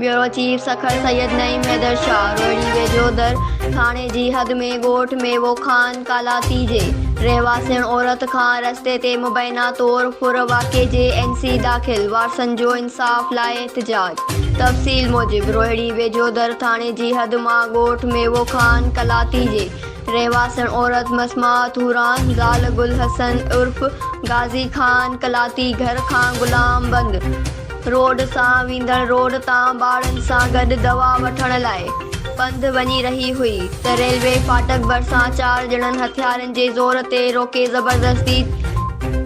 Bureau chief Sukkur Syed Naeem Haider Shah Rohri ويجهو در ٿاڻي جي حد ۾ ڳوٺ ميوو خان ڪالاتي جي رهواسڻ عورت کان رستي تي مبينا طور ڦر واقعي جي اين سي داخل وارثن جو انصاف لاء احتجاج تفصيل موجب روهڙي ويجهو در ٿاڻي جي حد مان ڳوٺ ميوو خان ڪلاتي جي رهواسڻ عورت مسمات حوران زال گل حسن عرف غازي خان ڪلاتي گهر کان غلام بند روڊ سان ويندڙ روڊ تان ٻارن سان گڏ دوا وٺڻ لاء پنڌ وڃي رهي هئي ته ريلوي ڦاٽڪ ڀرسان چار ڄڻن هٿيارن جي زور تي روڪي زبردستي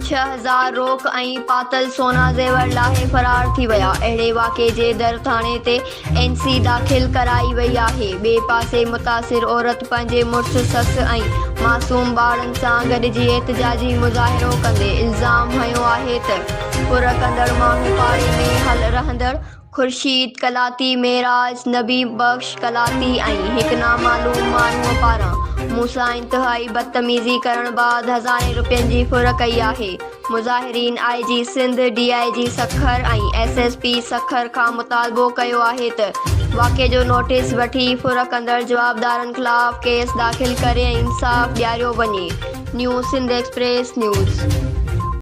6000 روڪ ۽ پاتل سونا زيور لاهي فرار ٿي ويا. اهڙي واقعي جي در ٿاڻي تي اين سي داخل ڪرائي وئي آهي. ٻئي پاسي متاثر عورت پنهنجي مڙس، سس ۽ معصوم ٻارن سان گڏجي احتجاجي مظاهرو ڪندي الزام هنيو آهي ته ڦر ڪندڙ ماڻهو پاڙي ۾ رهندڙ خورشيد قلاتي، معراج نبي بخش قلاتي ۽ هڪ نامعلوم ماڻهوء پاران مون سان انتهائي بدتميزي ڪرڻ بعد هزارين رپين جي ڦر ڪئي آهي. مظاهرين I G Sindh, D I G Sukkur ۽ S S P Sukkur کان مطالبو ڪيو آهي ته واقعي جو نوٽيس وٺي ڦر ڪندڙ جوابدارن خلاف ڪيس داخل ڪري ۽ انصاف ڏياريو وڃي. New Sindh express news.